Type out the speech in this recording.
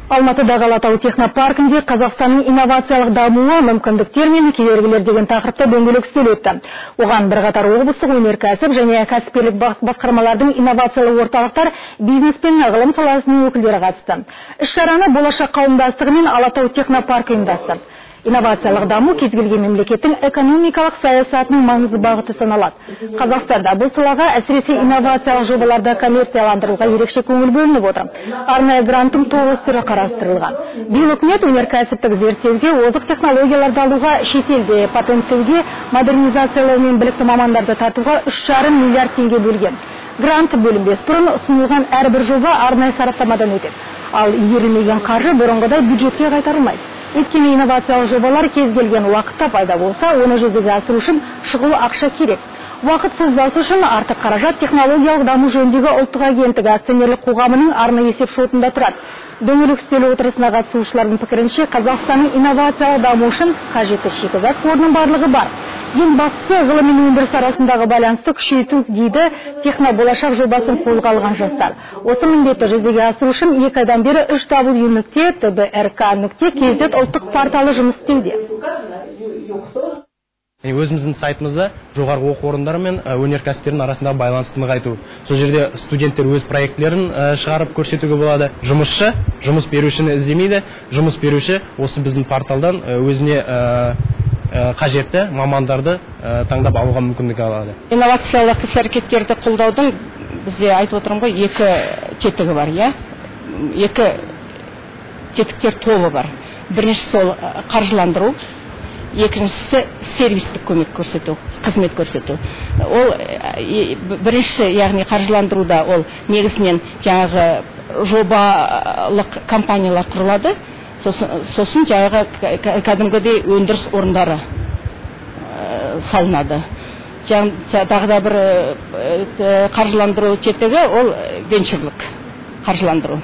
Алматыдағы Алатау технопаркінде Қазақстанның инновациялық дамуы, мүмкіндіктер мен кедергілер деген тақырыпта дөңгелек үстел өтті. Оған бірқатар облыстық өнеркәсіп және кәсіпкерлік басқармалардың, инновациялық орталықтар, бизнес пен ғылым саласының өкілдері қатысты. Іс-шараны Болашақ қауымдастығы мен Алатау технопаркі ұйымдастырды. Инновациялық даму кез келген мемлекеттің экономикалық саясатының маңызды бағыты саналады. Қазақстанда бұл салаға, әсіресе инновациялық жобаларды коммерцияландыруға ерекше көңіл бөлініп отыр. Арнайы гранттың 9 түрі қарастырылған. Биыл үкімет өнеркәсіптік зерттеуге, озық технологияларды алуға, шетелде патенттеуге, модернизациялау мен білікті мамандарды тартуға 3,5 миллиард теңге бөлген. Грант бөлінбес бұрын ұсынылған әрбір жоба арнайы сараптамадан өтеді. Ал игерілмеген қаржы бұрынғыдай бюджетке қайтарылмайды. Өйткені инновациялық жобалар кез келген уақытта пайда болса, оны жүзеге асыру үшін шұғыл ақша керек. Уақыт созбас үшін артық қаражат технологиялық даму жөніндегі ұлттық агенттігі акционерлік қоғамының арнайы есеп шотында тұрады. Дөңгелек үстел отырысына қатысушылардың пікірінше, Қазақстанның инновациялық дамуы үшін қажетті шикізат қорының барлығы бар. Ең бастысы, ғылым мен өндіріс арасындағы байланысты күшейту, дейді Техноболашақ жобасын қолға алған жастар. Осы міндетті жүзеге асыру үшін 2 айдан бері 3w.tbrk.kz ұлттық порталы жұмыс істеуде. Өзіміздің сайтымызда жоғарғы оқу орындары мен өнеркәсіптердің арасындағы байланысты нығайту. Сол жерде студенттер өз проектілерін шығарып көрсетуге болады. Жұмысшы жұмыс берушіні іздемейді, жұмыс беруші осы біздің порталдан өзіне қажетті мамандарды таңдап алуға мүмкіндік алады. Инновациялық іс әрекеттерді қолдаудың, бізде айтып отырмын ғой, екі тетігі бар, иә, екі тетіктер тобы бар. Біріншісі ол қаржыландыру, екіншісі сервистік көмек көрсету, қызмет көрсету. Ол біріншісі, яғни қаржыландыруда, ол негізінен жаңағы жобалық компаниялар құрылады, сосын жаңағы кәдімгідей өндіріс орындары салынады. Тағы да бір қаржыландыру тетігі ол венчурлік қаржыландыру.